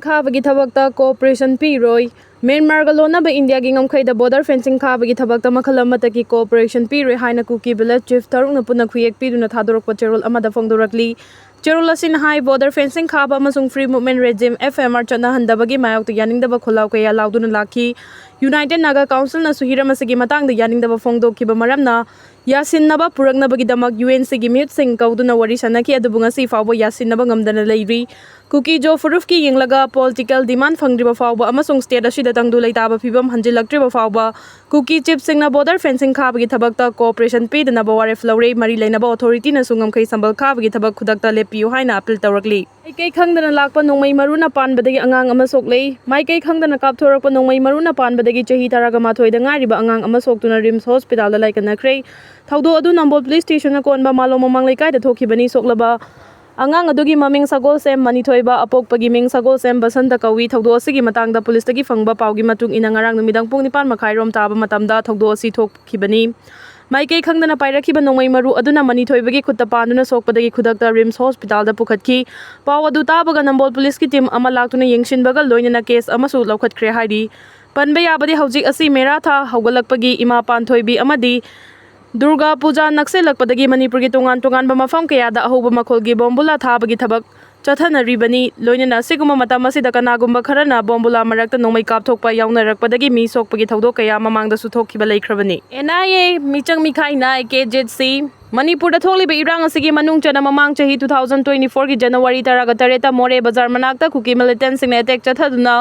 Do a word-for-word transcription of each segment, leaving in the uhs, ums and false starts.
ꯈꯥꯕꯒꯤ ꯊꯕꯛꯇ cooperation ꯄꯤꯔꯣꯏ꯫ ꯃ꯭ꯌꯥꯟꯃꯥꯔꯒ ꯂꯣꯟꯅꯕ ꯏꯟꯗꯤꯌꯥꯒꯤ ꯉꯝꯈꯩꯗ border fencing ꯈꯥꯕꯒꯤ ꯊꯕꯛꯇ ꯃꯈꯜ ꯑꯃꯠꯇꯒꯤ cooperation ꯄꯤꯔꯣꯏ ꯍꯥꯏꯅ ꯀꯨꯀꯤ village chief ꯇꯔꯨꯛꯅ ꯄꯨꯟꯅ ꯈꯨꯌꯦꯛ ꯄꯤꯗꯨꯅ ꯊꯥꯗꯣꯔꯛꯄ ꯆꯦꯔꯣꯜ ꯑꯃꯗ ꯐꯣꯡꯗꯣꯔꯛꯂꯤ꯫ ꯆꯦꯔꯣꯜ ꯑꯁꯤꯅ ꯍꯥꯏ, border fencing ꯈꯥꯕ ꯑꯃꯁꯨꯡ Free Movement Regime, F M R, ꯆꯠꯅꯍꯟꯗꯕꯒꯤ ꯃꯥꯌꯣꯛꯇ ꯌꯥꯅꯤꯡꯗꯕ ꯈꯣꯜꯂꯥꯎ ꯀꯌꯥ ꯂꯥꯎꯗꯨꯅ ꯂꯥꯛꯈꯤ꯫ United Naga Councilꯅꯁꯨ ꯍꯤꯔꯝ ꯑꯁꯤꯒꯤ ꯃꯇꯥꯡꯗ ꯌꯥꯅꯤꯡꯗꯕ ꯐꯣꯡꯗꯣꯛꯈꯤꯕ ꯃꯔꯝꯅ ꯌꯥꯁꯤꯟꯅꯕ ꯄꯨꯔꯛꯅꯕꯒꯤꯗꯃꯛ U N Cꯒꯤ ꯃꯤꯍꯨꯠꯁꯤꯡ ꯀꯧꯗꯨꯅ ꯋꯥꯔꯤ ꯁꯥꯟꯅꯈꯤ, ꯑꯗꯨꯕꯨ ꯉꯁꯤ ꯐꯥꯎꯕ ꯌꯥꯁꯤꯟꯅꯕ ꯉꯝꯗꯅ ꯂꯩꯔꯤ꯫ ꯀꯨꯀꯤ ꯖꯣ ꯐꯨꯔꯨꯞꯀꯤ ꯌꯦꯡꯂꯒ political demand ꯐꯪꯗ꯭ꯔꯤꯕ ꯐꯥꯎꯕ ꯑꯃꯁꯨꯡ state ꯑꯁꯤꯗ ꯇꯪꯗꯨ ꯂꯩꯇꯥꯕ ꯐꯤꯕꯝ ꯍꯟꯖꯤꯜꯂꯛꯇ꯭ꯔꯤꯕ ꯐꯥꯎꯕ ꯀꯨꯀꯤ chiefꯁꯤꯡꯅ border fencing ꯈꯥꯕꯒꯤ ꯊꯕꯛꯇ cooperation ꯄꯤꯗꯅꯕ ꯋꯥꯔꯦꯞ ꯂꯧꯔꯦ꯫ ꯃꯔꯤ ꯂꯩꯅꯕ authorityꯅꯁꯨ ꯉꯝꯈꯩ ꯁꯝꯕꯜ ꯈꯥꯕꯒꯤ ꯊꯕꯛ ꯈꯨꯗꯛꯇ ꯂꯦꯞꯄꯤꯌꯨ ꯍꯥꯏꯅ appeal ꯇꯧꯔꯛꯂꯤ꯫ ꯃꯥꯏꯀꯩ ꯈꯪꯗꯅ ꯂꯥꯛꯄ ꯅꯣꯡꯃꯩ ꯃꯔꯨꯅ ꯄꯥꯟꯕꯗꯒꯤ ꯑꯉꯥꯡ ꯑꯃ ꯁꯣꯛꯂꯦ꯫ ꯃꯥꯏꯀꯩ ꯈꯪꯗꯅ ꯀꯥꯞꯊꯣꯔꯛꯄ ꯅꯣꯡꯃꯩ ꯃꯔꯨꯅ ꯄꯥꯟꯕꯗꯒꯤ ꯆꯍꯤ ꯇꯔꯥꯃꯥꯊꯣꯏꯗ ꯉꯥꯏꯔꯤꯕ ꯑꯉꯥꯡ ꯑꯃ ꯁꯣꯛꯇꯨꯅ RIMS hospitalꯗ ꯂꯥꯏꯀꯠꯅꯈ꯭ꯔꯦ꯫ ꯊꯧꯗꯣꯛ ꯑꯗꯨ ꯅꯝꯕꯣꯜ police stationꯅ ꯀꯣꯟꯕ ꯃꯥꯂꯣꯝ ꯃꯃꯥꯡ ꯂꯩꯀꯥꯏꯗ ꯊꯣꯛꯈꯤꯕꯅꯤ꯫ ꯁꯣꯛꯂꯕ ꯑꯉꯥꯡ ꯑꯗꯨꯒꯤ ꯃꯃꯤꯡ ꯁꯒꯣꯜꯁꯦꯝ ꯃꯅꯤꯊꯣꯏꯕ, ꯑꯄꯣꯛꯄꯒꯤ ꯃꯤꯡ ꯁꯒꯣꯜꯁꯦꯝ ꯕꯁꯟꯇ ꯀꯧꯏ꯫ ꯊꯧꯗꯣꯛ ꯑꯁꯤꯒꯤ ꯃꯇꯥꯡꯗ policeꯇꯒꯤ ꯐꯪꯕ ꯄꯥꯎꯒꯤ ꯃꯇꯨꯡ ꯏꯟꯅ ꯉꯔꯥꯡ ꯅꯨꯃꯤꯗꯥꯡ ꯄꯨꯡ ꯅꯤꯄꯥꯟ ꯃꯈꯥꯏ ꯔꯣꯝ ꯇꯥꯕ ꯃꯇꯝꯗ ꯊꯧꯗꯣꯛ ꯑꯁꯤ ꯊꯣꯛꯈꯤꯕꯅꯤ꯫ ꯃꯥꯏꯀꯩ ꯈꯪꯗꯅ ꯄꯥꯏꯔꯛꯈꯤꯕ ꯅꯣꯡꯃꯩ ꯃꯔꯨ ꯑꯗꯨꯅ ꯃꯅꯤꯊꯣꯏꯕꯒꯤ ꯈꯨꯠꯇ ꯄꯥꯟꯗꯨꯅ ꯁꯣꯛꯄꯗꯒꯤ ꯈꯨꯗꯛꯇ RIMS hospitalꯗ ꯄꯨꯈꯠꯈꯤ꯫ ꯄꯥꯎ ꯑꯗꯨ ꯇꯥꯕꯒ ꯅꯝꯕꯣꯜ policeꯀꯤ team ꯑꯃ ꯂꯥꯛꯇꯨꯅ ꯌꯦꯡꯁꯤꯟꯕꯒ ꯂꯣꯏꯅꯅ case ꯑꯃꯁꯨ ꯂꯧꯈꯠꯈ꯭ꯔꯦ ꯍꯥꯏꯔꯤ꯫ ꯄꯟꯕ ꯌꯥꯕꯗꯤ ꯍꯧꯖꯤꯛ ꯑꯁꯤ ꯃꯦꯔꯥ ꯊꯥ ꯍꯧꯒꯠꯂꯛꯄꯒꯤ ꯏꯃꯥ ꯄꯥꯟꯊꯣꯏꯕꯤ ꯑꯃꯗꯤ ꯗꯨꯔꯒꯥ ꯄꯨꯖꯥ ꯅꯛꯁꯤꯜꯂꯛꯄꯗꯒꯤ ꯃꯅꯤꯄꯨꯔꯒꯤ ꯇꯣꯉꯥꯟ ꯇꯣꯉꯥꯟꯕ ꯃꯐꯝ ꯀꯌꯥꯗ ꯑꯍꯧꯕ ꯃꯈꯣꯜꯒꯤ ꯕꯣꯝꯕꯨꯂꯥ ꯊꯥꯕꯒꯤ ꯊꯕꯛ ꯆꯠꯊꯅꯔꯤꯕꯅꯤ꯫ ꯂꯣꯏꯅꯅ ꯑꯁꯤꯒꯨꯝꯕ ꯃꯇꯝ ꯑꯁꯤꯗ ꯀꯅꯥꯒꯨꯝꯕ ꯈꯔꯅ ꯕꯣꯝꯕꯨꯂꯥ ꯃꯔꯛꯇ ꯅꯣꯡꯃꯩ ꯀꯥꯞꯊꯣꯛꯄ ꯌꯥꯎꯅꯔꯛꯄꯗꯒꯤ ꯃꯤ ꯁꯣꯛꯄꯒꯤ ꯊꯧꯗꯣꯛ ꯀꯌꯥ ꯃꯃꯥꯡꯗꯁꯨ ꯊꯣꯛꯈꯤꯕ ꯂꯩꯈ꯭ꯔꯕꯅꯤ꯫ N I A ꯃꯤꯆꯪ ꯃꯤꯈꯥꯏ ꯅꯥꯏ, K Z C꯫ ꯃꯅꯤꯄꯨꯔꯗ ꯊꯣꯛꯂꯤꯕ ꯏꯔꯥꯡ ꯑꯁꯤꯒꯤ ꯃꯅꯨꯡ ꯆꯟꯅ ꯃꯃꯥꯡ ꯆꯍꯤ two thousand twenty fourꯒꯤ January ꯇꯔꯥꯒ ꯇꯔꯦꯠꯇ ꯃꯣꯔꯦ ꯕꯖꯥꯔ ꯃꯅꯥꯛꯇ ꯀꯨꯀꯤ militantꯁꯤꯡꯅ attack ꯆꯠꯊꯗꯨꯅ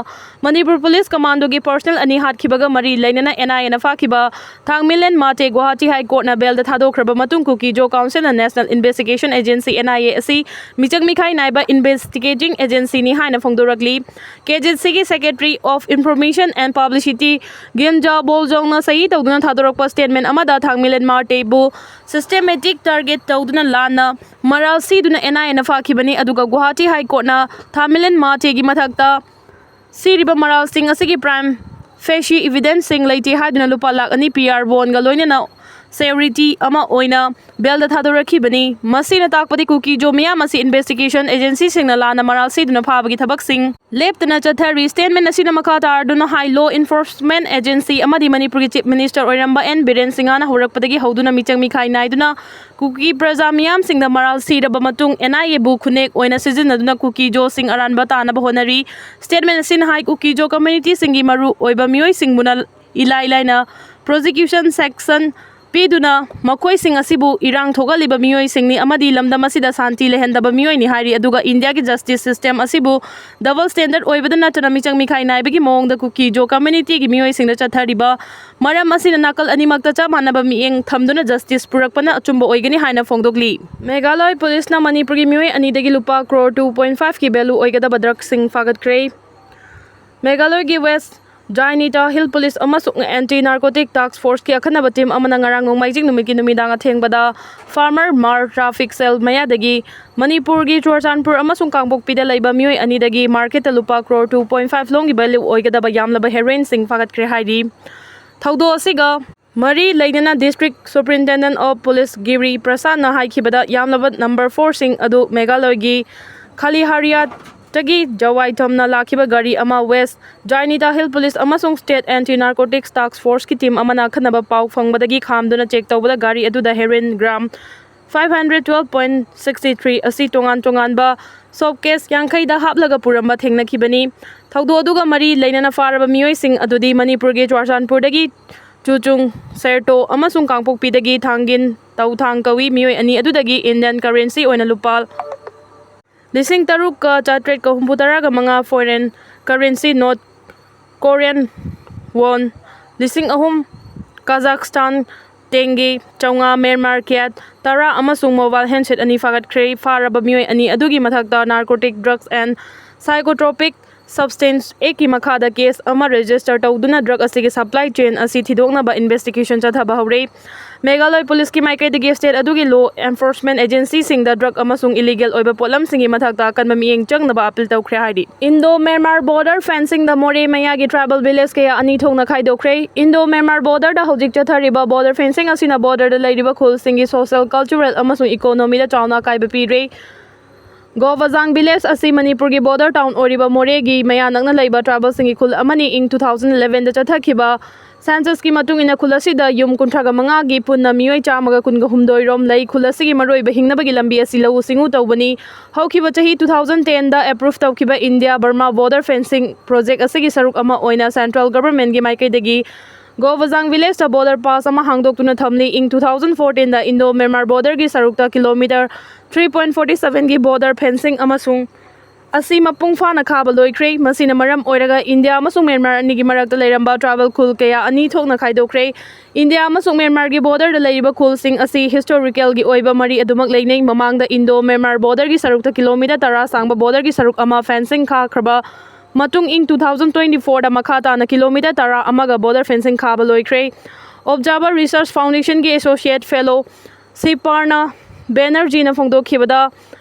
ꯃꯅꯤꯄꯨꯔ police commandoꯒꯤ personnel ꯑꯅꯤ ꯍꯥꯠꯈꯤꯕꯒ ꯃꯔꯤ ꯂꯩꯅꯅ N I Aꯅ ꯐꯥꯈꯤꯕ ꯊꯥꯡꯃꯤꯂꯦꯟ Mate Guwahati High Courtꯅ bailꯗ ꯊꯥꯗꯣꯛꯈ꯭ꯔꯕ ꯃꯇꯨꯡ ꯀꯨꯀꯤ ꯖꯣ Councilꯅ National Investigation Agency, N I A, ꯑꯁꯤ ꯃꯤꯆꯪ ꯃꯤꯈꯥꯏ ꯅꯥꯏꯕ investigating agencyꯅꯤ ꯍꯥꯏꯅ ꯐꯣꯡꯗꯣꯔꯛꯂꯤ꯫ K Z Cꯒꯤ Secretary of Information and Publicity ꯒꯤꯝꯖꯥ ꯕꯣꯜꯖꯣꯡꯅ ꯁꯍꯤ ꯇꯧꯗꯨꯅ ꯊꯥꯗꯣꯔꯛꯄ statement ꯑꯃꯗ ꯊꯥꯡꯃꯤꯂꯦꯟ ꯃꯥꯇꯦꯕꯨ systematic target ꯇꯧꯗꯨꯅ ꯂꯥꯟꯅ ꯃꯔꯥꯜ ꯁꯤꯗꯨꯅ N I Aꯅ ꯐꯥꯈꯤꯕꯅꯤ, ꯑꯗꯨꯒ ꯒꯨꯋꯥꯍꯥꯇꯤ High Courtꯅ ꯊꯥꯡꯃꯤꯂꯦꯟ ꯃꯥꯇꯦꯒꯤ ꯃꯊꯛꯇ ꯁꯤꯔꯤꯕ ꯃꯔꯥꯜꯁꯤꯡ ꯑꯁꯤꯒꯤ prima facie evidenceꯁꯤꯡ ꯂꯩꯇꯦ ꯍꯥꯏꯗꯨꯅ ꯂꯨꯄꯥ ꯂꯥꯈ ꯑꯅꯤ P R bondꯒ ꯂꯣꯏꯅꯅ ꯁꯦꯀ꯭ꯌꯨꯔꯤꯇꯤ ꯑꯃ ꯑꯣꯏꯅ ꯕꯦꯜꯗ ꯊꯥꯗꯣꯔꯛꯈꯤꯕꯅꯤ꯫ ꯃꯁꯤꯅ ꯇꯥꯛꯄꯗꯤ ꯀꯨꯀꯤꯖꯣ ꯃꯤꯌꯥꯝ ꯑꯁꯤ ꯏꯟꯚꯦꯁꯇꯤꯒꯦꯁꯟ ꯑꯦꯖꯦꯟꯁꯤꯁꯤꯡꯅ ꯂꯥꯟꯅ ꯃꯔꯥꯜ ꯁꯤꯗꯨꯅ ꯐꯥꯕꯒꯤ ꯊꯕꯛꯁꯤꯡ ꯂꯦꯞꯇꯅ ꯆꯠꯊꯔꯤ꯫ ꯁ꯭ꯇꯦꯠꯃꯦꯟ ꯑꯁꯤꯅ ꯃꯈꯥ ꯇꯥꯔꯗꯨꯅ ꯍꯥꯏ, ꯂꯣ ꯏꯟꯐꯣꯔꯁꯃꯦꯟ ꯑꯦꯖꯦꯟꯁꯤ ꯑꯃꯗꯤ ꯃꯅꯤꯄꯨꯔꯒꯤ ꯆꯤꯐ ꯃꯤꯅꯤꯁꯇꯔ ꯑꯣꯏꯔꯝꯕ ꯑꯦꯟ ꯕꯤꯔꯦꯟ ꯁꯤꯡꯍꯅ ꯍꯧꯔꯛꯄꯗꯒꯤ ꯍꯧꯗꯨꯅ ꯃꯤꯆꯪ ꯃꯤꯈꯥꯏ ꯅꯥꯏꯗꯨꯅ ꯀꯨꯀꯤ ꯄ꯭ꯔꯖꯥ ꯃꯤꯌꯥꯝꯁꯤꯡꯗ ꯃꯔꯥꯜ ꯁꯤꯔꯕ ꯃꯇꯨꯡ ꯑꯦꯟ ꯑꯥꯏ ꯑꯦꯕꯨ ꯈꯨꯟꯅꯦꯛ ꯑꯣꯏꯅ ꯁꯤꯖꯤꯟꯅꯗꯨꯅ ꯀꯨꯀꯤꯖꯣꯁꯤꯡ ꯑꯔꯥꯟꯕ ꯇꯥꯅꯕ ꯍꯣꯠꯅꯔꯤ꯫ ꯁ꯭ꯇꯦꯠꯃꯦꯟ ꯑꯁꯤꯅ ꯍꯥꯏ, ꯀꯨꯀꯤꯖꯣ ꯀꯝꯃ꯭ꯌꯨꯅꯤꯇꯤꯁꯤꯡꯒꯤ ꯃꯔꯨ ꯑꯣꯏꯕ ꯃꯤꯑꯣꯏꯁꯤꯡꯕꯨꯅ ꯏꯂꯥꯏ ꯂꯥꯏꯅ ꯄ꯭ꯔꯣꯁꯤꯀ꯭ꯌꯨꯁꯟ ꯁꯦꯛꯁꯟ ꯄꯤꯗꯨꯅ ꯃꯈꯣꯏꯁꯤꯡ ꯑꯁꯤꯕꯨ ꯏꯔꯥꯡ ꯊꯣꯛꯍꯜꯂꯤꯕ ꯃꯤꯑꯣꯏꯁꯤꯡꯅꯤ ꯑꯃꯗꯤ ꯂꯝꯗꯝ ꯑꯁꯤꯗ ꯁꯥꯟꯇꯤ ꯂꯩꯍꯟꯗꯕ ꯃꯤꯑꯣꯏꯅꯤ ꯍꯥꯏꯔꯤ꯫ ꯑꯗꯨꯒ ꯏꯟꯗꯤꯌꯥꯒꯤ ꯖꯁꯇꯤꯁ ꯁꯤꯁꯇꯦꯝ ꯑꯁꯤꯕꯨ ꯗꯕꯜ ꯁ꯭ꯇꯦꯟꯗꯔꯗ ꯑꯣꯏꯕꯗ ꯅꯠꯇꯅ ꯃꯤꯆꯪ ꯃꯤꯈꯥꯏ ꯅꯥꯏꯕꯒꯤ ꯃꯑꯣꯡꯗ ꯀꯨꯀꯤꯖꯣ ꯀꯝꯃ꯭ꯌꯨꯅꯤꯇꯤꯒꯤ ꯃꯤꯑꯣꯏꯁꯤꯡꯗ ꯆꯠꯊꯔꯤꯕ ꯃꯔꯝ ꯑꯁꯤꯅ ꯅꯥꯀꯜ ꯑꯅꯤꯃꯛꯇ ꯆꯞ ꯃꯥꯟꯅꯕ ꯃꯤꯠꯌꯦꯡ ꯊꯝꯗꯨꯅ ꯖꯁꯇꯤꯁ ꯄꯨꯔꯛꯄꯅ ꯑꯆꯨꯝꯕ ꯑꯣꯏꯒꯅꯤ ꯍꯥꯏꯅ ꯐꯣꯡꯗꯣꯛꯂꯤ꯫ ꯃꯦꯘꯥꯂꯣꯏ ꯄꯨꯂꯤꯁꯅ ꯃꯅꯤꯄꯨꯔꯒꯤ ꯃꯤꯑꯣꯏ ꯑꯅꯤꯗꯒꯤ ꯂꯨꯄꯥ ꯀ꯭ꯔꯣꯔ ꯇꯨ ꯄꯣꯏꯟ ꯐꯥꯏꯚꯀꯤ ꯚꯦꯂꯨ ꯑꯣꯏꯒꯗꯕ ꯗ꯭ꯔꯒꯁꯤꯡ ꯐꯥꯒꯠꯈ꯭ꯔꯦ꯫ ꯃꯦꯘꯥꯂꯣꯏꯒꯤ ꯋꯦꯁ ꯖꯥꯏꯅꯤꯇꯥ ꯍꯤꯜ ꯄꯨꯂꯤꯁ ꯑꯃꯁꯨꯡ ꯑꯦꯟꯇꯤ ꯅꯥꯔꯀꯣꯇꯤꯛ ꯇꯥꯛꯁ ꯐꯣꯔꯁꯀꯤ ꯑꯈꯟꯅꯕ ꯇꯤꯝ ꯑꯃꯅ ꯉꯔꯥꯡ ꯅꯣꯡꯃꯥꯏꯖꯤꯡ ꯅꯨꯃꯤꯠꯀꯤ ꯅꯨꯃꯤꯗꯥꯡ ꯑꯊꯦꯡꯕꯗ ꯐꯥꯔꯃꯔ ꯃꯥꯔ ꯇ꯭ꯔꯥꯐꯤꯛ ꯁꯦꯜ ꯃꯌꯥꯗꯒꯤ ꯃꯅꯤꯄꯨꯔꯒꯤ ꯆꯨꯔꯆꯥꯟꯄꯨꯔ ꯑꯃꯁꯨꯡ ꯀꯥꯡꯄꯣꯛꯄꯤꯗ ꯂꯩꯕ ꯃꯤꯑꯣꯏ ꯑꯅꯤꯗꯒꯤ ꯃꯥꯔꯀꯦꯠꯇ ꯂꯨꯄꯥ ꯀ꯭ꯔꯣꯔ ꯇꯨ ꯄꯣꯏꯟ ꯐꯥꯏꯚ ꯂꯣꯝꯒꯤ ꯚꯦꯂꯨ ꯑꯣꯏꯒꯗꯕ ꯌꯥꯝꯂꯕ ꯍꯦꯔꯣꯏꯟꯁꯤꯡ ꯐꯥꯒꯠꯈ꯭ꯔꯦ ꯍꯥꯏꯔꯤ꯫ ꯊꯧꯗꯣꯛ ꯑꯁꯤꯒ ꯃꯔꯤ ꯂꯩꯅꯅ district superintendent of police Giri ꯄ꯭ꯔꯁꯥꯗꯅ ꯍꯥꯏꯈꯤꯕꯗ, ꯌꯥꯝꯂꯕ ꯅꯝꯕꯔ ꯐꯣꯔꯁꯤꯡ ꯑꯗꯨ ꯃꯦꯘꯥꯂꯣꯏꯒꯤ ꯈꯥꯂꯤꯍꯥꯔꯤꯌꯥꯇꯒꯤ ꯖꯋꯥꯏ ꯊꯝꯅ ꯂꯥꯛꯈꯤꯕ ꯒꯥꯔꯤ ꯑꯃ ꯋꯦꯁ ꯖꯥꯏꯅꯤꯇꯥ ꯍꯤꯜ ꯄꯨꯂꯤꯁ ꯑꯃꯁꯨꯡ ꯁ꯭ꯇꯦꯠ ꯑꯦꯟꯇꯤ ꯅꯥꯔꯀꯣꯇꯤꯛꯁ ꯇꯥꯛꯁ ꯐꯣꯔꯁꯀꯤ ꯇꯤꯝ ꯑꯃꯅ ꯑꯈꯟꯅꯕ ꯄꯥꯎ ꯐꯪꯕꯗꯒꯤ ꯈꯥꯝꯗꯨꯅ ꯆꯦꯛ ꯇꯧꯕꯗ ꯒꯥꯔꯤ ꯑꯗꯨꯗ heroine gram five hundred twelve point sixty three ꯑꯁꯤ ꯇꯣꯉꯥꯟ ꯇꯣꯉꯥꯟꯕ ꯁꯣꯞ ꯀꯦꯁ ꯌꯥꯡꯈꯩꯗ ꯍꯥꯞꯂꯒ ꯄꯨꯔꯝꯕ ꯊꯦꯡꯅꯈꯤꯕꯅꯤ꯫ ꯊꯧꯗꯣꯛ ꯑꯗꯨꯒ ꯃꯔꯤ ꯂꯩꯅꯅ ꯐꯥꯔꯕ ꯃꯤꯑꯣꯏꯁꯤꯡ ꯑꯗꯨꯗꯤ ꯃꯅꯤꯄꯨꯔꯒꯤ ꯆꯨꯔꯆꯥꯟꯄꯨꯔꯗꯒꯤ ꯆꯨꯆꯨꯡ ꯁꯦꯔꯇꯣ ꯑꯃꯁꯨꯡ ꯀꯥꯡꯄꯣꯛꯄꯤꯗꯒꯤ ꯊꯥꯡꯒꯤꯟ ꯇꯧꯊꯥꯡ ꯀꯧꯏ꯫ ꯃꯤꯑꯣꯏ ꯑꯅꯤ ꯑꯗꯨꯗꯒꯤ ꯏꯟꯗꯤꯌꯟ ꯀꯔꯦꯟꯁꯤ ꯑꯣꯏꯅ ꯂꯨꯄꯥ ꯂꯤꯁꯤꯡ ꯇꯔꯨꯛꯀ ꯆꯥꯇ꯭ꯔꯦꯠꯀ ꯍꯨꯝꯐꯨ ꯇꯔꯥꯒ ꯃꯉꯥ foreign currency note, Korean won ꯂꯤꯁꯤꯡ ꯑꯍꯨꯝ, ꯀꯥꯖꯥꯛꯁꯇꯥꯟ ꯇꯦꯡꯒꯤ ꯆꯥꯝꯃꯉꯥ, ꯃ꯭ꯌꯥꯟꯃꯥꯔ ꯀ꯭ꯌꯥꯠ ꯇꯔꯥ ꯑꯃꯁꯨꯡ ꯃꯣꯕꯥꯏꯜ ꯍꯦꯟꯁꯦꯠ ꯑꯅꯤ ꯐꯥꯒꯠꯈ꯭ꯔꯦ꯫ ꯐꯥꯔꯕ ꯃꯤꯑꯣꯏ ꯑꯅꯤ ꯑꯗꯨꯒꯤ ꯃꯊꯛꯇ ꯅꯥꯔꯀꯣꯇꯤꯛ ꯗ꯭ꯔꯒꯁ ꯑꯦꯟ ꯁꯥꯏꯀꯣꯇ꯭ꯔꯣꯄꯤꯛ Substance Act ꯀꯤ ꯃꯈꯥꯗ case ꯑꯃ register ꯇꯧꯗꯨꯅ drug ꯑꯁꯤꯒꯤ supply chain ꯑꯁꯤ ꯊꯤꯗꯣꯛꯅꯕ investigation ꯆꯠꯊꯕ ꯍꯧꯔꯦ꯫ ꯃꯦꯘꯥꯂꯣꯏ ꯄꯨꯂꯤꯁꯀꯤ ꯃꯥꯏꯀꯩꯗꯒꯤ state ꯑꯗꯨꯒꯤ law enforcement agency ꯁꯤꯡꯗ drug ꯑꯃꯁꯨꯡ illegal ꯑꯣꯏꯕ ꯄꯣꯠꯂꯝꯁꯤꯡꯒꯤ ꯃꯊꯛꯇ ꯑꯀꯟꯕ ꯃꯤꯠꯌꯦꯡ ꯆꯪꯅꯕ appeal ꯇꯧꯈ꯭ꯔꯦ ꯍꯥꯏꯔꯤ꯫ Indo Myanmar border fencing ꯗ ꯃꯣꯔꯦ ꯃꯌꯥꯒꯤ tribal village ꯀꯌꯥ ꯑꯅꯤ ꯊꯣꯛꯅ ꯈꯥꯏꯗꯣꯛꯈ꯭ꯔꯦ꯫ Indo Myanmar border ꯗ ꯍꯧꯖꯤꯛ ꯆꯠꯊꯔꯤꯕ border fencing ꯑꯁꯤꯅ border ꯗ ꯂꯩꯔꯤꯕ ꯈꯨꯜꯁꯤꯡꯒꯤ social, cultural ꯑꯃꯁꯨꯡ economy ꯗ ꯆꯥꯎꯅ ꯑꯀꯥꯏꯕ ꯄꯤꯔꯦ꯫ ꯒꯣꯕꯖꯥꯡ village ꯑꯁꯤ ꯃꯅꯤꯄꯨꯔꯒꯤ border town ꯑꯣꯏꯔꯤꯕ ꯃꯣꯔꯦꯒꯤ ꯃꯌꯥ ꯅꯛꯅ ꯂꯩꯕ tribal ꯁꯤꯡꯒꯤ ꯈꯨꯜ ꯑꯃꯅꯤ꯫ ꯏꯪ two thousand eleven ꯗ ꯆꯠꯊꯈꯤꯕ census ꯀꯤ ꯃꯇꯨꯡ ꯏꯟꯅ ꯈꯨꯜ ꯑꯁꯤꯗ ꯌꯨꯝ ꯀꯨꯟꯊ꯭ꯔꯥꯒ ꯃꯉꯥꯒꯤ ꯄꯨꯟꯅ ꯃꯤꯑꯣꯏ ꯆꯥꯝꯃꯒ ꯀꯨꯟꯒ ꯍꯨꯝꯗꯣꯏ ꯔꯣꯝ ꯂꯩ꯫ ꯈꯨꯜ ꯑꯁꯤꯒꯤ ꯃꯔꯨꯑꯣꯏꯕ ꯍꯤꯡꯅꯕꯒꯤ ꯂꯝꯕꯤ ꯑꯁꯤ ꯂꯧꯎ ꯁꯤꯡꯎ ꯇꯧꯕꯅꯤ꯫ ꯍꯧꯈꯤꯕ ꯆꯍꯤ two thousand ten ꯗ approve ꯇꯧꯈꯤꯕ India Burma border fencing project ꯑꯁꯤꯒꯤ ꯁꯔꯨꯛ ꯑꯃ ꯑꯣꯏꯅ central government ꯀꯤ ꯃꯥꯏꯀꯩꯗꯒꯤ ꯒꯣꯕꯖꯥꯡ village ꯇ border pass ꯑꯃ ꯍꯥꯡꯗꯣꯛꯇꯨꯅ ꯊꯝꯂꯤ꯫ ꯏꯪ two thousand fourteen ꯗ Indo Myanmar border ꯒꯤ ꯁꯔꯨꯛꯇ kilometre three point forty seven ꯒꯤ border fencing ꯑꯃꯁꯨꯡ ꯑꯁꯤ ꯃꯄꯨꯡ ꯐꯥꯅ ꯈꯥꯕ ꯂꯣꯏꯈ꯭ꯔꯦ꯫ ꯃꯁꯤꯅ ꯃꯔꯝ ꯑꯣꯏꯔꯒ ꯏꯟꯗꯤꯌꯥ ꯑꯃꯁꯨꯡ ꯃ꯭ꯌꯥꯟꯃꯥꯔ ꯑꯅꯤꯒꯤ ꯃꯔꯛꯇ ꯂꯩꯔꯝꯕ tribal ꯈꯨꯜ ꯀꯌꯥ ꯑꯅꯤ ꯊꯣꯛꯅ ꯈꯥꯏꯗꯣꯛꯈ꯭ꯔꯦ꯫ ꯏꯟꯗꯤꯌꯥ ꯑꯃꯁꯨꯡ ꯃ꯭ꯌꯥꯟꯃꯥꯔꯒꯤ border ꯗ ꯂꯩꯔꯤꯕ ꯈꯨꯜꯁꯤꯡ ꯑꯁꯤ historical ꯒꯤ ꯑꯣꯏꯕ ꯃꯔꯤ ꯑꯗꯨꯃꯛ ꯂꯩꯅꯩ꯫ ꯃꯃꯥꯡꯗ Indo Myanmar border ꯒꯤ ꯁꯔꯨꯛꯇ kilometre ꯇꯔꯥ ꯁꯥꯡꯕ border ꯒꯤ ꯁꯔꯨꯛ ꯑꯃ fencing ꯈꯥꯈ꯭ꯔꯕ ꯃꯇꯨꯡ, ꯏꯪ two thousand twenty four ꯗ ꯃꯈꯥ ꯇꯥꯅ kilometre ꯇꯔꯥ ꯑꯃꯒ border fencing ꯈꯥꯕ ꯂꯣꯏꯈ꯭ꯔꯦ꯫ Observer Research Foundation ꯒꯤ associate fellow ꯁꯤꯄꯥꯔꯅ ꯕꯦꯅꯔꯖꯤꯅ ꯐꯣꯡꯗꯣꯛꯈꯤꯕꯗ,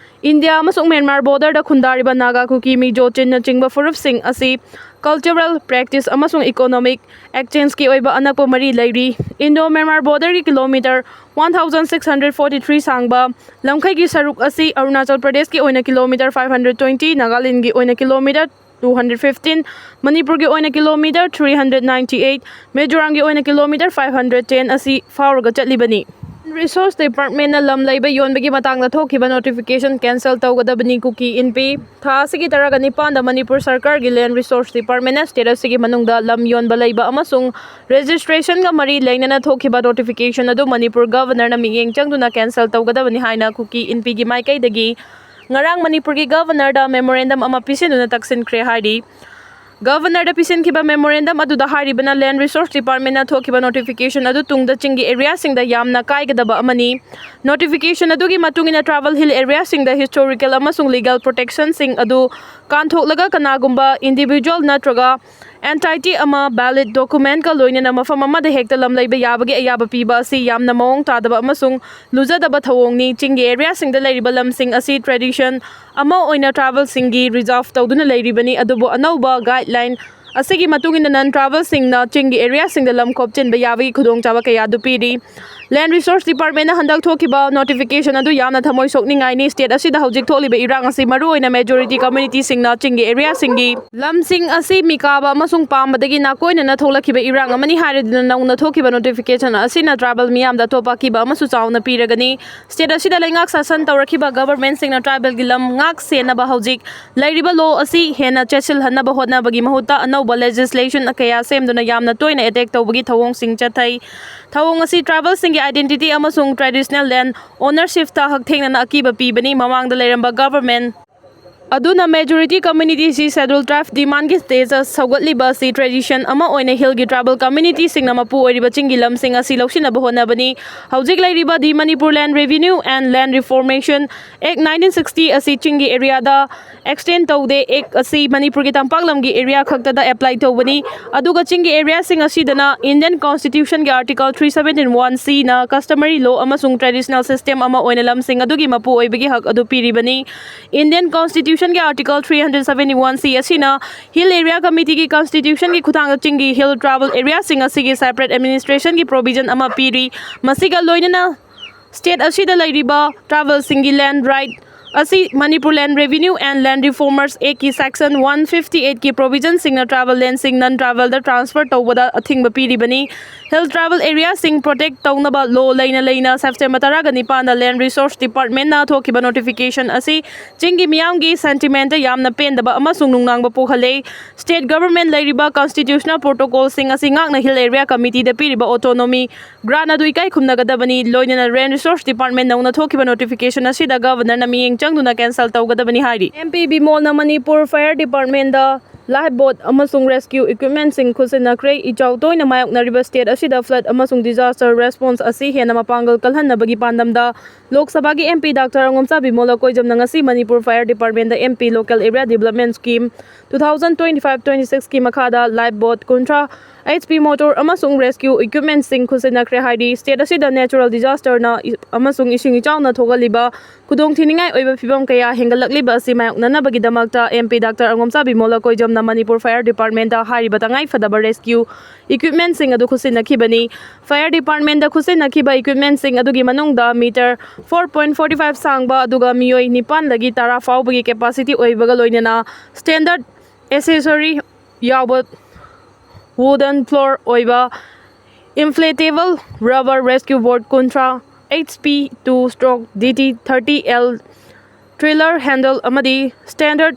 ꯏꯟꯗꯤꯌꯥ ꯑꯃꯁꯨꯡ ꯃ꯭ꯌꯥꯟꯃꯥꯔ border ꯗ ꯈꯨꯟꯗꯥꯔꯤꯕ ꯅꯥꯒꯥ, ꯀꯨꯀꯤ, ꯃꯤꯖꯣ, ꯆꯤꯟꯅꯆꯤꯡꯕ ꯐꯨꯔꯨꯞꯁꯤꯡ ꯑꯁꯤ cultural practice ꯑꯃꯁꯨꯡ economic exchange ꯀꯤ ꯑꯣꯏꯕ ꯑꯅꯛꯄ ꯃꯔꯤ ꯂꯩꯔꯤ꯫ Indo Myanmar border ꯒꯤ kilometre one thousand six hundred forty three ꯁꯥꯡꯕ ꯂꯝꯈꯩꯒꯤ ꯁꯔꯨꯛ ꯑꯁꯤ ꯑꯔꯨꯅꯥꯆꯜ ꯄ꯭ꯔꯗꯦꯁꯀꯤ ꯑꯣꯏꯅ kilometre five hundred twenty, ꯅꯥꯒꯥꯂꯦꯟꯒꯤ ꯑꯣꯏꯅ kilometre two hundred fifteen, ꯃꯅꯤꯄꯨꯔꯒꯤ ꯑꯣꯏꯅ kilometre three hundred ninety eight, ꯃꯤꯖꯣꯔꯥꯝꯒꯤ ꯑꯣꯏꯅ kilometre five hundred ten ꯑꯁꯤ ꯐꯥꯎꯔꯒ ꯆꯠꯂꯤꯕꯅꯤ꯫ Resource Department ꯅ ꯂꯝ ꯂꯩꯕ ꯌꯣꯟꯕꯒꯤ ꯃꯇꯥꯡꯗ ꯊꯣꯛꯈꯤꯕ notification cancel ꯇꯧꯒꯗꯕꯅꯤ꯫ ꯀꯨꯀꯤ ꯏꯟꯄꯤ꯫ ꯊꯥ ꯑꯁꯤꯒꯤ ꯇꯔꯥꯒ ꯅꯤꯄꯥꯟꯗ ꯃꯅꯤꯄꯨꯔ ꯁꯔꯀꯥꯔꯒꯤ Land Resource Department ꯅ state ꯑꯁꯤꯒꯤ ꯃꯅꯨꯡꯗ ꯂꯝ ꯌꯣꯟꯕ ꯂꯩꯕ ꯑꯃꯁꯨꯡ registration ꯒ ꯃꯔꯤ ꯂꯩꯅꯅ ꯊꯣꯛꯈꯤꯕ notification ꯑꯗꯨ ꯃꯅꯤꯄꯨꯔ Governor ꯅ ꯃꯤꯠꯌꯦꯡ ꯆꯪꯗꯨꯅ cancel ꯇꯧꯒꯗꯕꯅꯤ ꯍꯥꯏꯅ ꯀꯨꯀꯤ ꯏꯟꯄꯤꯒꯤ ꯃꯥꯏꯀꯩꯗꯒꯤ ꯉꯔꯥꯡ ꯃꯅꯤꯄꯨꯔꯒꯤ Governor ꯗ memorandum ꯑꯃ ꯄꯤꯁꯤꯟꯗꯨꯅ ꯇꯛꯁꯤꯟꯈ꯭ꯔꯦ ꯍꯥꯏꯔꯤ꯫ ꯒꯚꯔꯅꯔꯗ ꯄꯤꯁꯤꯟꯈꯤꯕ ꯃꯦꯃꯣꯔꯦꯟꯗꯝ ꯑꯗꯨꯗ ꯍꯥꯏꯔꯤꯕꯅ, ꯂꯦꯟ ꯔꯤꯁꯣꯔꯁ ꯗꯤꯄꯥꯔꯠꯃꯦꯟꯅ ꯊꯣꯛꯈꯤꯕ ꯅꯣꯇꯤꯐꯤꯀꯦꯁꯟ ꯑꯗꯨ ꯇꯨꯡꯗ ꯆꯤꯡꯒꯤ ꯑꯦꯔꯤꯌꯥꯁꯤꯡꯗ ꯌꯥꯝꯅ ꯀꯥꯏꯒꯗꯕ ꯑꯃꯅꯤ꯫ ꯅꯣꯇꯤꯐꯤꯀꯦꯁꯟ ꯑꯗꯨꯒꯤ ꯃꯇꯨꯡ ꯏꯟꯅ, ꯇ꯭ꯔꯥꯏꯕꯦꯜ ꯍꯤꯜ ꯑꯦꯔꯤꯌꯥꯁꯤꯡꯗ ꯍꯤꯁꯇꯣꯔꯤꯀꯦꯜ ꯑꯃꯁꯨꯡ ꯂꯤꯒꯦꯜ ꯄ꯭ꯔꯣꯇꯦꯛꯁꯟꯁꯤꯡ ꯑꯗꯨ ꯀꯥꯟꯊꯣꯛꯂꯒ, ꯀꯅꯥꯒꯨꯝꯕ ꯏꯟꯗꯤꯚꯤꯖꯨꯋꯦꯜ ꯅꯠꯇ꯭ꯔꯒ ꯑꯦꯟꯇꯥꯏꯇꯤ ꯑꯃ, ꯚꯦꯂꯤꯗ ꯗꯣꯀꯨꯃꯦꯟꯠꯀ ꯂꯣꯏꯅꯅ ꯃꯐꯝ ꯑꯃꯗ ꯍꯦꯛꯇ ꯂꯝ ꯂꯩꯕ ꯌꯥꯕꯒꯤ ꯑꯌꯥꯕ ꯄꯤꯕ ꯑꯁꯤ ꯌꯥꯝꯅ ꯃꯑꯣꯡ ꯇꯥꯗꯕ ꯑꯃꯁꯨꯡ ꯂꯨꯖꯗꯕ ꯊꯧꯑꯣꯡꯅꯤ꯫ ꯆꯤꯡꯒꯤ ꯑꯦꯔꯤꯌꯥꯁꯤꯡꯗ ꯂꯩꯔꯤꯕ ꯂꯝꯁꯤꯡ ꯑꯁꯤ ꯇ꯭ꯔꯦꯗꯤꯁꯟ ꯑꯃ ꯑꯣꯏꯅ ꯇ꯭ꯔꯥꯏꯕꯦꯜꯁꯤꯡꯒꯤ ꯔꯤꯖꯥꯔꯚ ꯇꯧꯗꯨꯅ ꯂꯩꯔꯤꯕꯅꯤ, ꯑꯗꯨꯕꯨ ꯑꯅꯧꯕ ꯒꯥꯏꯗꯂꯥꯏꯟ ꯑꯁꯤꯒꯤ ꯃꯇꯨꯡ ꯏꯟꯅ, ꯅꯟ ꯇ꯭ꯔꯥꯏꯕꯦꯜꯁꯤꯡꯅ ꯆꯤꯡꯒꯤ ꯑꯦꯔꯤꯌꯥꯁꯤꯡꯗ ꯂꯝ ꯈꯣꯞꯆꯤꯟꯕ ꯌꯥꯕꯒꯤ ꯈꯨꯗꯣꯡꯆꯥꯕ ꯀꯌꯥ ꯑꯗꯨ ꯄꯤꯔꯤ꯫ ꯂꯦꯟ ꯔꯤꯁꯣꯔꯁ ꯗꯤꯄꯥꯔꯠꯃꯦꯟꯅ ꯍꯟꯗꯛ ꯊꯣꯛꯈꯤꯕ ꯅꯣꯇꯤꯐꯤꯀꯦꯁꯟ ꯑꯗꯨ ꯌꯥꯝꯅ ꯊꯃꯣꯏ ꯁꯣꯛꯅꯤꯡꯉꯥꯏꯅꯤ꯫ ꯁ꯭ꯇꯦꯠ ꯑꯁꯤꯗ ꯍꯧꯖꯤꯛ ꯊꯣꯛꯂꯤꯕ ꯏꯔꯥꯡ ꯑꯁꯤ ꯃꯔꯨꯑꯣꯏꯅ ꯃꯦꯖꯣꯔꯤꯇꯤ ꯀꯝꯃ꯭ꯌꯨꯅꯤꯇꯤꯁꯤꯡꯅ ꯆꯤꯡꯒꯤ ꯑꯦꯔꯤꯌꯥꯁꯤꯡꯒꯤ ꯂꯝꯁꯤꯡ ꯑꯁꯤ ꯃꯤꯀꯥꯕ ꯑꯃꯁꯨꯡ ꯄꯥꯝꯕꯗꯒꯤ ꯅꯥꯀꯣꯏꯅꯅ ꯊꯣꯛꯂꯛꯈꯤꯕ ꯏꯔꯥꯡ ꯑꯃꯅꯤ ꯍꯥꯏꯔꯗꯨꯅ ꯅꯧꯅ ꯊꯣꯛꯈꯤꯕ ꯅꯣꯇꯤꯐꯤꯀꯦꯁꯟ ꯑꯁꯤꯅ ꯇ꯭ꯔꯥꯏꯕꯦꯜ ꯃꯤꯌꯥꯝꯗ ꯑꯇꯣꯞꯄ ꯑꯀꯤꯕ ꯑꯃꯁꯨ ꯆꯥꯎꯅ ꯄꯤꯔꯒꯅꯤ꯫ ꯁ꯭ꯇꯦꯠ ꯑꯁꯤꯗ ꯂꯩꯉꯥꯛ ꯁꯥꯁꯟ ꯇꯧꯔꯛꯈꯤꯕ ꯒꯚꯔꯟꯃꯦꯟꯠꯁꯤꯡꯅ ꯇ꯭ꯔꯥꯏꯕꯦꯜꯒꯤ ꯂꯝ ꯉꯥꯛ ꯁꯦꯟꯅꯕ ꯍꯧꯖꯤꯛ ꯂꯩꯔꯤꯕ ꯂꯣ ꯑꯁꯤ ꯍꯦꯟꯅ ꯆꯦꯠꯁꯤꯜꯍꯟꯅꯕ ꯍꯣꯠꯅꯕꯒꯤ ꯃꯍꯨꯠꯇ ꯑꯅꯧꯕ ꯂꯦꯖꯤꯁꯂꯦꯁꯟ ꯀꯌꯥ ꯁꯦꯝꯗꯨꯅ ꯌꯥꯝꯅ ꯇꯣꯏꯅ ꯑꯦꯇꯦꯛ ꯇꯧꯕꯒꯤ ꯊꯧꯑꯣꯡꯁꯤꯡ ꯆꯠꯊꯩ꯫ ꯊꯧꯑꯣꯡ ꯑꯁꯤ ꯇ꯭ꯔꯥꯏꯕꯦꯜꯁꯤꯡꯒꯤ ꯑꯥꯏꯗꯦꯟꯇꯤꯇꯤ ꯑꯃꯁꯨꯡ ꯇ꯭ꯔꯦꯗꯤꯁꯅꯦꯜ ꯂꯦꯟ ꯑꯣꯅꯔꯁꯤꯞꯇ ꯍꯛꯊꯦꯡꯅꯅ ꯑꯀꯤꯕ ꯄꯤꯕꯅꯤ꯫ ꯃꯃꯥꯡꯗ ꯂꯩꯔꯝꯕ ꯒꯚꯔꯟꯃꯦꯟꯠ ꯑꯗꯨꯅ ꯃꯦꯖꯣꯔꯤꯇꯤ ꯀꯝꯃ꯭ꯌꯨꯅꯤꯇꯤꯁꯤ ꯁꯦꯗ꯭ꯌꯨꯜ ꯇ꯭ꯔꯥꯏꯕ ꯗꯤꯃꯥꯟꯒꯤ ꯁ꯭ꯇꯦꯇꯁ ꯁꯧꯒꯠꯂꯤꯕ ꯑꯁꯤ ꯇ꯭ꯔꯦꯗꯤꯁꯟ ꯑꯃ ꯑꯣꯏꯅ ꯍꯤꯜꯒꯤ ꯇ꯭ꯔꯥꯏꯕꯦꯜ ꯀꯝꯃ꯭ꯌꯨꯅꯤꯇꯤꯁꯤꯡꯅ ꯃꯄꯨ ꯑꯣꯏꯔꯤꯕ ꯆꯤꯡꯒꯤ ꯂꯝꯁꯤꯡ ꯑꯁꯤ ꯂꯧꯁꯤꯟꯅꯕ ꯍꯣꯠꯅꯕꯅꯤ꯫ ꯍꯧꯖꯤꯛ ꯂꯩꯔꯤꯕ The Manipur Land Revenue and Land Reformation Act nineteen sixty ꯑꯁꯤ ꯆꯤꯡꯒꯤ ꯑꯦꯔꯤꯌꯥꯗ ꯑꯦꯛꯁꯇꯦꯟ ꯇꯧꯗꯦ꯫ ꯑꯦꯛ ꯑꯁꯤ ꯃꯅꯤꯄꯨꯔꯒꯤ ꯇꯝꯄꯥꯛ ꯂꯝꯒꯤ ꯑꯦꯔꯤꯌꯥ ꯈꯛꯇꯗ ꯑꯦꯄ꯭ꯂꯥꯏ ꯇꯧꯕꯅꯤ, ꯑꯗꯨꯒ ꯆꯤꯡꯒꯤ ꯑꯦꯔꯤꯌꯥꯁꯤꯡ ꯑꯁꯤꯗꯅ ꯏꯟꯗꯤꯌꯟ ꯀꯣꯟꯁꯇꯤꯇ꯭ꯌꯨꯁꯟꯒꯤ article three seventeen one C ꯅ ꯀꯁꯇꯃꯔꯤ ꯂꯣ ꯑꯃꯁꯨꯡ ꯇ꯭ꯔꯦꯗꯤꯁꯅꯦꯜ ꯁꯤꯁꯇꯦꯝ ꯑꯃ ꯑꯣꯏꯅ ꯂꯝꯁꯤꯡ ꯑꯗꯨꯒꯤ ꯃꯄꯨ ꯑꯣꯏꯕꯒꯤ ꯍꯛ ꯑꯗꯨ ꯄꯤꯔꯤꯕꯅꯤ꯫ ꯏꯟꯗꯤꯌꯟ ꯀꯣꯟꯁꯇꯤꯇ꯭ꯌꯨꯁꯟꯒꯤ article three hundred seventy one C ꯑꯁꯤꯅ ꯍꯤꯜ ꯑꯦꯔꯤꯌꯥ ꯀꯃꯤꯇꯤꯒꯤ ꯀꯟꯁꯇꯤꯇ꯭ꯌꯨꯁꯟꯒꯤ ꯈꯨꯠꯊꯥꯡꯗ ꯆꯤꯡꯒꯤ ꯍꯤꯜ ꯇ꯭ꯔꯥꯏꯕꯦꯜ ꯑꯦꯔꯤꯌꯥꯁꯤꯡ ꯑꯁꯤꯒꯤ ꯁꯦꯄꯔꯦꯠ ꯑꯦꯗꯃꯤꯅꯤꯁꯇ꯭ꯔꯦꯁꯟꯒꯤ ꯄ꯭ꯔꯣꯚꯤꯖꯟ ꯑꯃ ꯄꯤꯔꯤ꯫ ꯃꯁꯤꯒ ꯂꯣꯏꯅꯅ ꯁ꯭ꯇꯦꯠ ꯑꯁꯤꯗ ꯂꯩꯔꯤꯕ ꯇ꯭ꯔꯥꯏꯕꯦꯜꯁꯤꯡꯒꯤ ꯂꯦꯟ ꯔꯥꯏꯠ ꯑꯁꯤ ꯃꯅꯤꯄꯨꯔ ꯂꯦꯟ ꯔꯦꯚꯤꯅ꯭ꯌꯨ ꯑꯦꯟ ꯂꯦꯟ ꯔꯤꯐꯣꯔꯃꯔꯁ ꯑꯦꯛꯀꯤ ꯁꯦꯛꯁꯟ one fifty eight ꯀꯤ ꯄ꯭ꯔꯣꯚꯤꯖꯟꯁꯤꯡꯅ ꯇ꯭ꯔꯥꯏꯕꯦꯜ ꯂꯦꯟꯁꯤꯡ ꯅꯟ ꯇ꯭ꯔꯥꯏꯕꯦꯜꯗ ꯇ꯭ꯔꯥꯟꯁꯐꯔ ꯇꯧꯕꯗ ꯑꯊꯤꯡꯕ ꯄꯤꯔꯤꯕꯅꯤ꯫ ꯍꯤꯜ ꯇ꯭ꯔꯥꯏꯕꯦꯜ ꯑꯦꯔꯤꯌꯥꯁꯤꯡ ꯄ꯭ꯔꯣꯇꯦꯛ ꯇꯧꯅꯕ ꯂꯣ ꯂꯩꯅ ꯂꯩꯅ ꯁꯦꯞꯇꯦꯝꯕꯔ ꯇꯔꯥꯒ ꯅꯤꯄꯥꯟꯗ ꯂꯦꯟ ꯔꯤꯁꯣꯔꯁ ꯗꯤꯄꯥꯔꯠꯃꯦꯟꯅ ꯊꯣꯛꯈꯤꯕ ꯅꯣꯇꯤꯐꯤꯀꯦꯁꯟ ꯑꯁꯤ ꯆꯤꯡꯒꯤ ꯃꯤꯌꯥꯝꯒꯤ ꯁꯦꯟꯇꯤꯃꯦꯟꯇ ꯌꯥꯝꯅ ꯄꯦꯟꯗꯕ ꯑꯃꯁꯨꯡ ꯅꯨꯡꯅꯥꯡꯕ ꯄꯣꯛꯍꯜꯂꯦ꯫ ꯁ꯭ꯇꯦꯠ ꯒꯚꯔꯟꯃꯦꯟꯠ ꯂꯩꯔꯤꯕ ꯀꯟꯁꯇꯤꯇ꯭ꯌꯨꯁꯅꯦꯜ ꯄ꯭ꯔꯣꯇꯣꯀꯣꯜꯁꯤꯡ ꯑꯁꯤ ꯉꯥꯛꯅ ꯍꯤꯜ ꯑꯦꯔꯤꯌꯥ ꯀꯃꯤꯇꯤꯗ ꯄꯤꯔꯤꯕ ꯑꯣꯇꯣꯅꯣꯃꯤ ꯒ꯭ꯔꯥꯟꯠ ꯑꯗꯨ ꯏꯀꯥꯏ ꯈꯨꯝꯅꯒꯗꯕꯅꯤ, ꯂꯣꯏꯅꯅ ꯂꯦꯟ ꯔꯤꯁꯣꯔꯁ ꯗꯤꯄꯥꯔꯠꯃꯦꯟꯠ ꯅꯧꯅ ꯊꯣꯛꯈꯤꯕ ꯅꯣꯇꯤꯐꯤꯀꯦꯁꯟ ꯑꯁꯤꯗ ꯒꯚꯔꯅꯔꯅ ꯃꯤꯠꯌꯦꯡ ꯆꯪꯗꯨꯅ ꯀꯦꯟꯁꯦꯜ ꯇꯧꯒꯗꯕꯅꯤ ꯍꯥꯏꯔꯤ꯫ ꯑꯦꯝ ꯄꯤ ꯕꯤꯃꯣꯜꯅ ꯃꯅꯤꯄꯨꯔ ꯐꯥꯌꯔ ꯗꯤꯄꯥꯔꯠꯃꯦꯟꯠꯗ Life boat ꯑꯃꯁꯨꯡ rescue equipmentꯁꯤꯡ ꯈꯨꯠꯁꯤꯟꯅꯈ꯭ꯔꯦ꯫ ꯏꯆꯥꯎ ꯇꯣꯏꯅ ꯃꯥꯌꯣꯛꯅꯔꯤꯕ state ꯑꯁꯤꯗ flood ꯑꯃꯁꯨꯡ disaster response ꯑꯁꯤ ꯍꯦꯟꯅ ꯃꯄꯥꯡꯒꯜ ꯀꯜꯍꯟꯅꯕꯒꯤ ꯄꯥꯟꯗꯝꯗ ꯂꯣꯛ ꯁꯚꯥꯒꯤ M P Doctor ꯑꯉꯣꯝꯆꯥ ꯕꯤꯃꯣꯂ ꯀꯣꯏꯖꯝꯅ ꯉꯁꯤ Manipur Fire Departmentꯗ M P Local Area Development Scheme two thousand twenty-five twenty-sixꯀꯤ ꯃꯈꯥꯗ life boat ꯀꯨꯟꯊ꯭ꯔꯥ, H P motor ꯑꯃꯁꯨꯡ rescue equipmentꯁꯤꯡ ꯈꯨꯠꯁꯤꯟꯅꯈ꯭ꯔꯦ ꯍꯥꯏꯔꯤ꯫ State ꯑꯁꯤꯗ natural disasterꯅ ꯏ-, ꯑꯃꯁꯨꯡ ꯏꯁꯤꯡ ꯏꯆꯥꯎꯅ ꯊꯣꯛꯍꯜꯂꯤꯕ ꯈꯨꯗꯣꯡꯊꯤꯅꯤꯡꯉꯥꯏ ꯑꯣꯏꯕ ꯐꯤꯕꯝ ꯀꯌꯥ ꯍꯦꯟꯒꯠꯂꯛꯂꯤꯕ ꯑꯁꯤ ꯃꯥꯌꯣꯛꯅꯅꯕꯒꯤꯗꯃꯛꯇ M P Doctor ꯑꯉꯣꯝꯆꯥ ꯕꯤꯃꯣꯂ ꯀꯣꯏꯖꯝꯅ Manipur Fire Departmentꯗ ꯍꯥꯏꯔꯤꯕ ꯇꯉꯥꯏ ꯐꯗꯕ rescue equipmentꯁꯤꯡ ꯑꯗꯨ ꯈꯨꯠꯁꯤꯟꯅꯈꯤꯕꯅꯤ꯫ Fire Departmentꯗ ꯈꯨꯠꯁꯤꯟꯅꯈꯤꯕ equipmentꯁꯤꯡ ꯑꯗꯨꯒꯤ ꯃꯅꯨꯡꯗ meter four point forty five ꯁꯥꯡꯕ, ꯑꯗꯨꯒ ꯃꯤꯑꯣꯏ ꯅꯤꯄꯥꯟꯗꯒꯤ ꯇꯔꯥ ꯐꯥꯎꯕꯒꯤ capacity ꯑꯣꯏꯕꯒ ꯂꯣꯏꯅꯅ standard accessory ꯌꯥꯎꯕ wooden floor ꯑꯣꯏꯕ inflatable rubber rescue boat ꯀꯨꯟꯊ꯭ꯔꯥ, H P two stroke D T thirty L trailer handle ꯑꯃꯗꯤ standard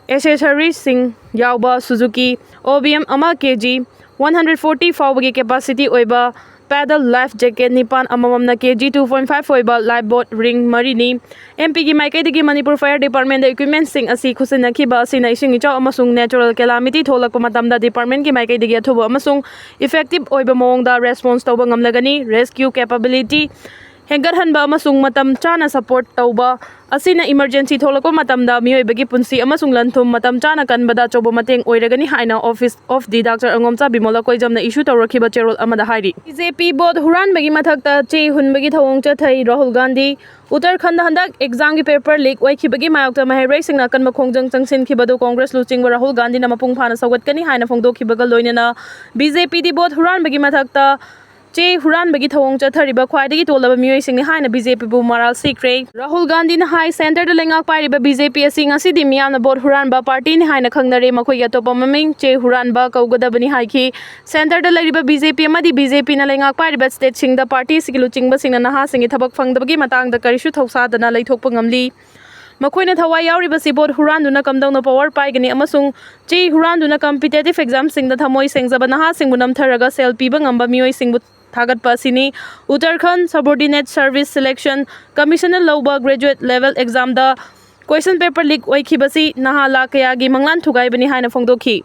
accessoryꯁꯤꯡ ꯌꯥꯎꯕ Suzuki O B M ꯑꯃ K G one hundred forty ꯐꯥꯎꯕꯒꯤ capacity ꯑꯣꯏꯕ paddle life jacket ꯅꯤꯄꯥꯟ, ꯑꯃꯃꯝꯅ K G two point five ꯑꯣꯏꯕ life boat ring ꯃꯔꯤꯅꯤ꯫ M Pꯒꯤ ꯃꯥꯏꯀꯩꯗꯒꯤ Manipur Fire Departmentꯗ equipmentꯁꯤꯡ ꯑꯁꯤ ꯈꯨꯠꯁꯤꯟꯅꯈꯤꯕ ꯑꯁꯤꯅ ꯏꯁꯤꯡ ꯏꯆꯥꯎ ꯑꯃꯁꯨꯡ natural calamity ꯊꯣꯛꯂꯛꯄ ꯃꯇꯝꯗ departmentꯀꯤ ꯃꯥꯏꯀꯩꯗꯒꯤ ꯑꯊꯨꯕ ꯑꯃꯁꯨꯡ effective ꯑꯣꯏꯕ ꯃꯑꯣꯡꯗ response ꯇꯧꯕ ꯉꯝꯂꯒꯅꯤ꯫ Rescue capability ꯍꯦꯟꯒꯠꯍꯟꯕ ꯑꯃꯁꯨꯡ ꯃꯇꯝ ꯆꯥꯅ support ꯇꯧꯕ ꯑꯁꯤꯅ emergency ꯊꯣꯛꯂꯛꯄ ꯃꯇꯝꯗ ꯃꯤꯑꯣꯏꯕꯒꯤ ꯄꯨꯟꯁꯤ ꯑꯃꯁꯨꯡ ꯂꯟ-ꯊꯨꯝ ꯃꯇꯝ ꯆꯥꯅ ꯀꯟꯕꯗ ꯑꯆꯧꯕ ꯃꯇꯦꯡ ꯑꯣꯏꯔꯒꯅꯤ ꯍꯥꯏꯅ Office of the Doctor ꯑꯉꯣꯝꯆꯥ ꯕꯤꯃꯣꯂ ꯀꯣꯏꯖꯝꯅ issue ꯇꯧꯔꯛꯈꯤꯕ ꯆꯦꯔꯣꯜ ꯑꯃꯗ ꯍꯥꯏꯔꯤ꯫ B J P boat ꯍꯨꯔꯥꯟꯕꯒꯤ ꯃꯊꯛꯇ ꯆꯦ ꯍꯨꯟꯕꯒꯤ ꯊꯧꯑꯣꯡ ꯆꯠꯊꯩ ꯔꯥꯍꯨꯜ ꯒꯥꯟꯙꯤ꯫ ꯎꯠꯇꯔꯈꯟꯗ ꯍꯟꯗꯛ examꯒꯤ paper leak ꯑꯣꯏꯈꯤꯕꯒꯤ ꯃꯥꯌꯣꯛꯇ ꯃꯍꯩꯔꯣꯏꯁꯤꯡꯅ ꯑꯀꯟꯕ ꯈꯣꯡꯖꯪ ꯆꯪꯁꯤꯟꯈꯤꯕꯗꯨ Congress ꯂꯨꯆꯤꯡꯕ ꯔꯥꯍꯨꯜ ꯒꯥꯟꯙꯤꯅ ꯃꯄꯨꯡ ꯐꯥꯅ ꯁꯧꯒꯠꯀꯅꯤ ꯍꯥꯏꯅ ꯐꯣꯡꯗꯣꯛꯈꯤꯕꯒ ꯂꯣꯏꯅꯅ B J P boat ꯍꯨꯔꯥꯟꯕꯒꯤ ꯃꯊꯛꯇ ꯆꯦ ꯍꯨꯔꯥꯟꯕꯒꯤ ꯊꯧꯑꯣꯡ ꯆꯠꯊꯔꯤꯕ ꯈ꯭ꯋꯥꯏꯗꯒꯤ ꯇꯣꯜꯂꯕ ꯃꯤꯑꯣꯏꯁꯤꯡꯅꯤ ꯍꯥꯏꯅ BJ Pꯕꯨ ꯃꯔꯥꯜ ꯁꯤꯈ꯭ꯔꯦ꯫ ꯔꯥꯍꯨꯜ ꯒꯥꯟꯙꯤꯅ ꯍꯥꯏ, centreꯗ ꯂꯩꯉꯥꯛ ꯄꯥꯏꯔꯤꯕ B J P ꯑꯁꯤ ꯉꯁꯤꯗꯤ ꯃꯤꯌꯥꯝꯅ boat ꯍꯨꯔꯥꯟꯕ partyꯅꯤ ꯍꯥꯏꯅ ꯈꯪꯅꯔꯦ, ꯃꯈꯣꯏꯒꯤ ꯑꯇꯣꯞꯄ ꯃꯃꯤꯡ ꯆꯦ ꯍꯨꯔꯥꯟꯕ ꯀꯧꯒꯗꯕꯅꯤ ꯍꯥꯏꯈꯤ꯫ Centreꯗ ꯂꯩꯔꯤꯕ B J P ꯑꯃꯗꯤ B J Pꯅ ꯂꯩꯉꯥꯛ ꯄꯥꯏꯔꯤꯕ stateꯁꯤꯡꯗ partyꯁꯤꯡꯒꯤ ꯂꯨꯆꯤꯡꯕꯁꯤꯡꯅ ꯅꯍꯥꯁꯤꯡꯒꯤ ꯊꯕꯛ ꯐꯪꯗꯕꯒꯤ ꯃꯇꯥꯡꯗ ꯀꯔꯤꯁꯨ ꯊꯧꯁꯥꯗꯅ ꯂꯩꯊꯣꯛꯄ ꯉꯝꯂꯤ꯫ ꯃꯈꯣꯏꯅ ꯊꯋꯥꯏ ꯌꯥꯎꯔꯤꯕꯁꯤ boat ꯍꯨꯔꯥꯟꯗꯨꯅ ꯀꯝꯗꯧꯅ power ꯄꯥꯏꯒꯅꯤ ꯑꯃꯁꯨꯡ ꯆꯦ ꯍꯨꯔꯥꯟꯗꯨꯅ competitive examꯁꯤꯡꯗ ꯊꯃꯣꯏ ꯁꯦꯡꯖꯕ ꯅꯍꯥꯁꯤꯡꯕꯨ ꯅꯝꯊꯔꯒ ꯁꯦꯜ ꯄꯤꯕ ꯉꯝꯕ ꯃꯤꯑꯣꯏꯁꯤꯡꯕꯨ ꯊꯥꯒꯠꯄ ꯑꯁꯤꯅꯤ꯫ ꯎꯠꯇꯔꯈꯟꯗ Subordinate Service Selection Commissionꯅ ꯂꯧꯕ graduate level examꯗ Question paper leak ꯑꯣꯏꯈꯤꯕꯁꯤ ꯅꯍꯥ ꯂꯥꯈ ꯀꯌꯥꯒꯤ ꯃꯪꯂꯥꯟ ꯊꯨꯒꯥꯏꯕꯅꯤ ꯍꯥꯏꯅ ꯐꯣꯡꯗꯣꯛꯈꯤ꯫